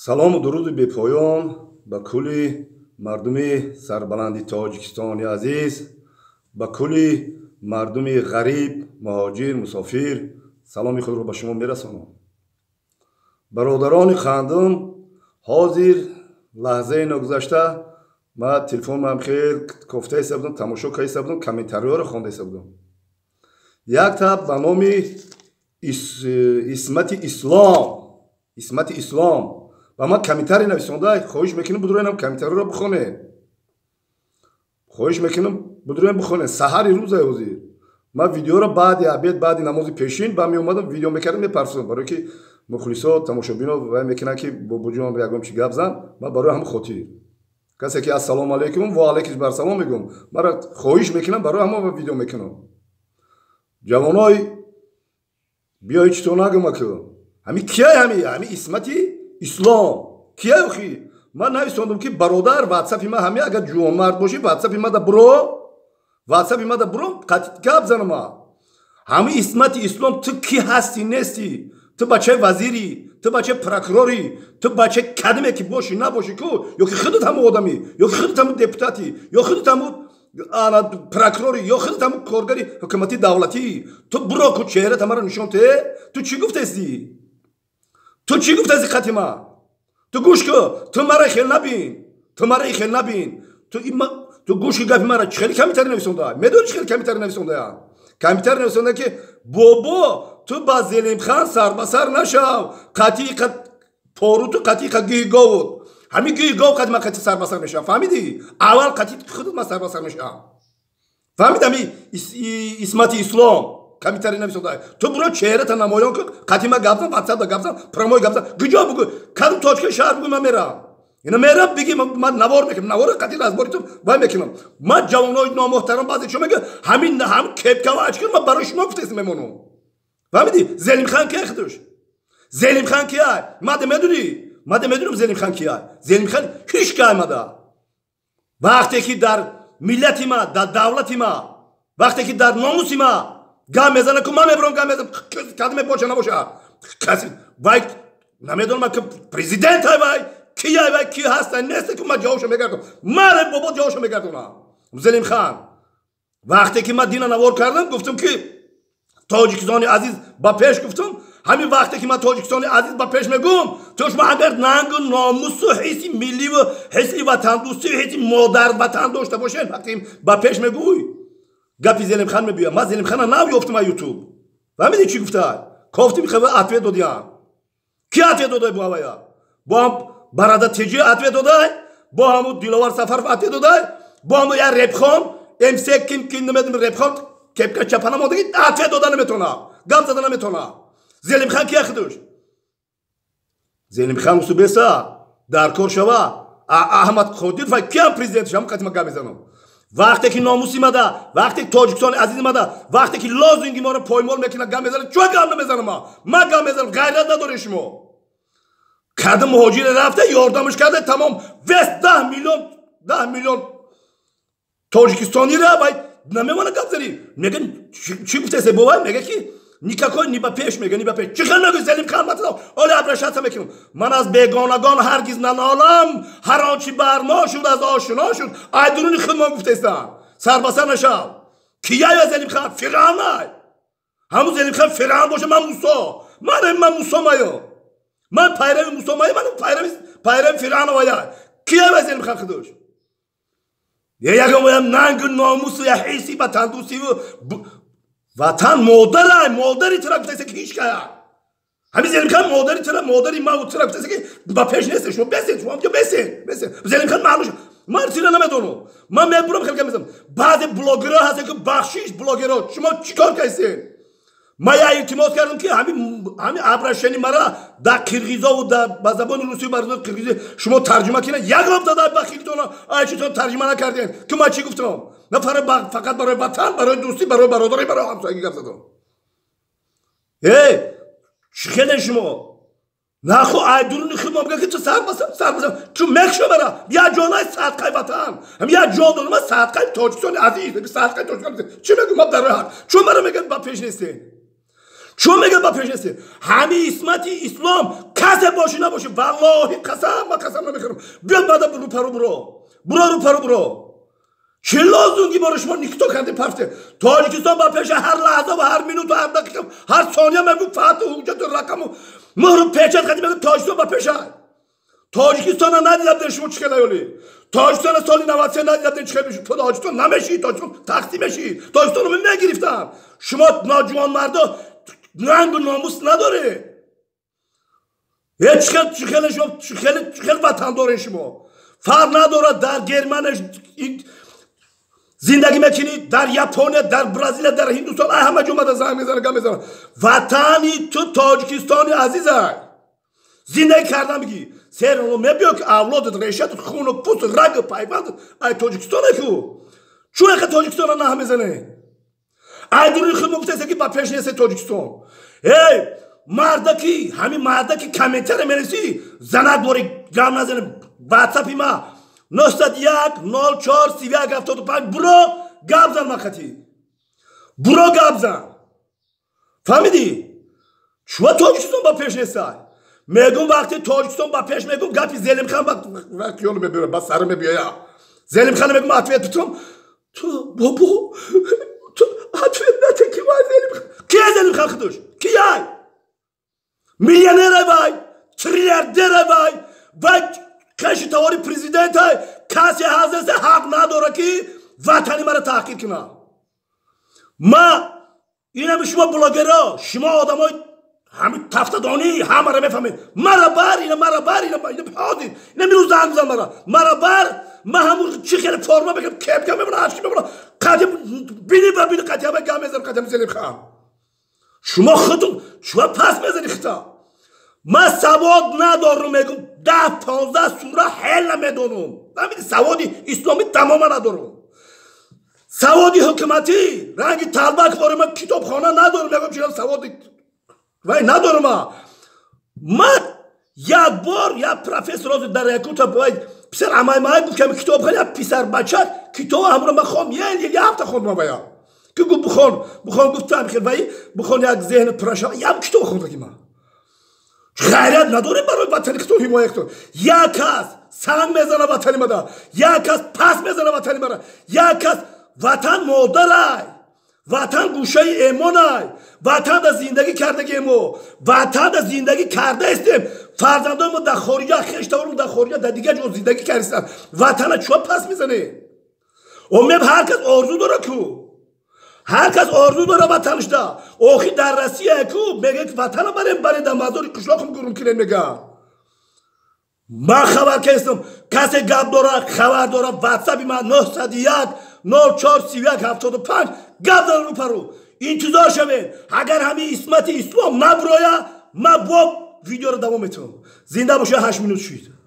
Салому дуруди бепоён ба кулли мардуми сарбаланди Тоҷикистони азиз, ба кулли мардуми ғариб, муҳоҷир, мусофир саломи худро ба шумо мерасонам. Бародарони қандум, ҳозир лаҳзаи ногузашта ман телефонам хел кофта иста будам, тамошо карда будам, комментариҳоро хонда иста будам. Якта ба номи Исмати Ислом, Исмати Ислом ба ман комментарий нависонда. Хоҳиш мекунам, будроинам комментариро бихонед. Хоҳиш мекунам, будроин бихонед. Саҳари рӯза ҳозир ман видеоро баъди обед, баъди намози пешин ба меомадам, видео мекардам, мепарсудам, барое ки мухлисо, тамошобино вай мекунанд, ки бобоҷон, ягон чи гап зан. Ман барои ҳамин хотир касе ки ассалому алайкум ва алайкум барсалом мегӯм, мара хоҳиш мекунам, барои ҳамон видео мекунам. Ҷавоной, биёи, чито нагӯм, аку ҳами кияй, ҳами Исмати Ислом кияй? Охи ман нависондум, ки бародар, ватсапи ман ҳами, агар ҷувонмард бошӣ, ватсапи мада буро, ватсапи мада буро, гап занама. Ҳами Исмати Ислом, ту кӣ ҳастӣ, нестӣ? Ту бачаи вазирӣ, ту бачаи прокурорӣ, ту бачаи кадиме ки бошӣ, набошӣ ку, ё ки худат ҳамун одамӣ, ё ки худат ҳамун депутатӣ, ё худат ҳамун прокурорӣ, ё худат ҳамун коргари ҳукумати давлатӣ, ту буро ку, чеҳрата маро нишон те. Ту чӣ гуфтасӣ? Ту чӣ гуфтаси қати ма? Ту гӯш ку, ту мара хел набин, ту мара хел набин. Ту гӯш ку гапи мара. Чӣ хели комментарий нависонда, медонӣ, чӣ хели комментарий нависондаям? Комментарий нависонда, ки бобо, ту ба Зелимхан сарбасар нашав, қатъи поруту қатъи гиҳи говут. Ҳамин гиҳи гов қати ман қатъи сарбасар мешавам, фаҳмидӣ? Аввал қатъи худат ман сарбасар мешавам, фаҳмид? Ҳами Исмати Ислом комментарий нависонда, ту буро, чеҳрата намоён кун, қатъи ман гап зан, ватсапда гап зан, прямой гап зан. Куҷо бугӯ, кадом точкаи шаҳр бугӯ, ман мерам. Ина мерам, биги, ман навор мекунам, навора қатъи разбори ту вай мекунам. Ман ҷавонои номуҳтарам, баъзе чо мега, ҳамин ҳам кепкава ачкир, ман барои шумо гуфтаст мемонам, фаҳмидӣ? Зелимхан кия худуш? Зелимхан кия? Мада медунӣ? Мада медунам, Зелимхан кия? Зелимхан ҳеч кай мада. Вақте ки дар миллати ма, дар давлати ма, вақте ки дар номуси ма гап мезана ку, ман мебурам, гап мезанам, кадме боша, набоша. Каси вай намедонам ки президент вай кия, вай ки ҳаста, неста ку, ман ҷавобшо мегардонам. Маре бобо ҷавобшо мегардонам. Зелимхан, вақте ки ман дина навор кардам, гуфтам, ки Тоҷикистони азиз ба пеш гуфтам. Ҳамин вақте ки ман Тоҷикистони азиз ба пеш мегӯм, то шумо агар нангу номусу, ҳисси милливу ҳисси ватандӯстию ҳисси модар ватан дошта бошед, вақте ба пеш мегӯй, гапи Зелимхан мебиёд. Ман Зелимхана нав ёфтам аз Ютуб, фаҳмидӣ, чӣ гуфта? Кофтим, хева ответ додиям. Ки ответ додай бо ҳавая? Бо ҳам Барада Теҷи ответ додай, бо ҳаму Диловар Сафаров ответ додай, бо ҳаму я репхон мс ким ки намедонам, репхон кепка чапана модаги ответ дода наметона, гап зада наметона. Зелимхан кия худуш? Зелимхан усубеса дар кор шава. Аҳмад Қодир вай киям, президент шам, қати ма гап мезанам. Вақте ки номуси мада, вақте ки Тоҷикистони азизи мада, вақте ки лозунги моро поймол мекунад, гап мезанад, чӯ гап намезанам? Ма гап мезанам. Ғайрат надоред шумо. Кадом муҳоҷире рафта ёрдамаш карда, тамом вес 10 миллион, 10 миллион тоҷикистонира вай намемона гап занӣ. Мега, чӣ гуфтасе бовай? Мега, ки никакой ни ба пеш, мега, ни ба пеш. Чӣ хел мегӯй, Зелимхан? Оли обращаться мекунам. Ман аз бегонагон ҳаргиз нанолам, ҳар он чи бар мо шуд, аз ошино шуд, ай дуруни худмон гуфтаистам. Сарбасар нашав. Кияя Зелимхан? Фиръавнай. Ҳамун Зелимхан Фиръавн боша, ман Мусо. Ман Мусо майо, ман пайрави Мусо майо, ман пайрави Фиръавновая. Кияя Зелимхан худуш? Ягон нангу номусу, я ҳисси ватандӯстиву ватан модарай, модари тура гуфтаиста, ки ҳеч кая. Ҳамин Зелимхан модари тура, модари маву тура гуфтаиста, ки ба пеш несте. Шумо бесед, шумо ҳамҷо бесед, бесед. Зелимхан маълум, ман сира намедонам. Ман мебурам, хеле мезанам. Баъзе блогерҳо ҳастанд, ки бахшиш, блогерҳо, шумо чӣ кор кардед? Ман я илтимос кардам, ки ҳамин обращение мара дар қирғизову ба забони русию ба забони қирғизӣ шумо тарҷума кунед. Ягон дада ба хилтона айчитон тарҷума накардем, ки ман чӣ гуфтам. На фақат барои ватан, барои дӯстӣ, барои бародарӣ, барои ҳамсоягӣ гап задам. Э, чӣ хеле шумо наху айдуруни худ ма ки ту сар басам, сар басам, чун мекшо мара я ҷонай садқаи ватан, ҳам я ҷон додам садқаи Тоҷикистони азиз, садқаи Тоҷикистони. Чӣ мегӯ ман дар ҳақ? Чун мара мегӯяд, ба пеш нестем, чун мегӯяд, ба пеш нестем. Ҳамин Исмати Ислом касе. Касе бошӣ набошӣ, валлоҳи қасам, ман қасам намехӯрам. Биё баъда рӯпару буро, буро рӯпару буро. Чӣ лозунги бори шумо никто карди парфте? Тоҷикистон ба пеша ҳар лаҳза ва ҳар минуту ҳар дақиқа ҳар сония мегӯ фату ҳуҷҷату рақаму муҳру печат қади мегӯ Тоҷикистон ба пеша. Тоҷикистона надида будем шумо чӣ хел аёли. Тоҷикистона соли 93 надида будем чӣ хел мешуд. Тоҷикистон намешид, Тоҷикистон тақсим мешид. Тоҷикистоно мегирифтам. Шумо ноҷавонмардо нангу номус надоред. Чӣ хел ватан доред шумо? Фарқ надорад дар Германия зиндагӣ мекунӣ, дар Япония, дар Бразилия, дар Ҳиндустон, ай ҳама ҷо омада занг мезанад, гап мезанад. Ватани ту Тоҷикистони азизай. Зиндагӣ кардан бигӣ. Серано мебиё ки авлодат, решату, хуну пӯст, рагу пайвандат ай Тоҷикистоне ку. Чун яха Тоҷикистона наҳ мезанед? Ай дуруни худ мегуфтасе ки ба пеш несте Тоҷикистон. Эй мардаки, ҳамин мардаки комментария менависӣ, занак бори гап назанем. Ватсапи ма 901 04 31 75 буро гап зан мақати. Буро гап зан. Фаҳмидӣ? Чуа Тоҷикистон ба пеш нестай? Мегум вақти Тоҷикистон ба пеш мегум гапи Зелимхан ба ёлу мебиёра, ба сара мебиёя. Зелимхан мегум ответ битум. Ту бобо, ту ответ нате ки вай Зелимхан. Ки Зелимхан худуш? Ки яй? Миллионер вай, триллиардер вай, вай каши товари президентай, касе ҳазасе ҳақ надора ки ватани мара таҳқир кунад. Ма инами шумо блогеро, шумо одамои ҳамин тафтадонӣ ҳамаро мефаҳмед. Мара бар, ина мара бар, ина ҳозир, ина мирӯз занг бизан мара. Мара бар, ма ҳамун чӣ хеле форма мекунам, кепка мемонам, ашки мемонам, қадим бини ба бини қатиама гап мезанам, қатиам Зелимхан. Шумо худтон шумо пас мезанӣ хита. Ман савод надорам, мегум 10-15 сура ҳел намедонам. Фаҳмидӣ? Саводи исломӣ тамоман надорам. Саводи ҳукуматӣ ранги талбак бори ман китобхона надорам, мегум чирам саводи вай надорам. Ман як бор як профессор ҳозир дар Якута вай писар амаймай гуфт ки китобхона як писарбача китоб ҳамро ман хом ел як ҳафта хондам вая. Ки гуфт бихон, бихон гуфтам хел вай бихон як зеҳн пураша як китоб хондаги ман. Ғайрат надорем барои ватани худтон ҳимоя кунед. Як кас санг мезана ватани мада, як кас пас мезана ватани мара, як кас ватан модарай, ватан гӯшаи эмонай, ватан дар зиндагӣ кардагием мо, ватан дар зиндагӣ кардаистем. Фарзандои мо дар хориҷа, хештаворо дар хориҷа, дар дигар ҷо зиндагӣ кардистанд. Ватана чӯ пас мезанед? Омеб ҳар кас орзу дора ку. Ҳар кас орзу дора ватанашда. Охи дар Россия ку мегӯяд ки ватана барем, барем дар мазори қишлоқам гурум кунем мега. Ман хабар кестам. Касе гап дора, хабар дора, ватсапи ман 901 04 31 75 гап зан рӯпару. Интизор шавед. Агар ҳамин исмати ислом наброя, ман бо видеоро давом метавам. Зинда боша 8 минут шуд.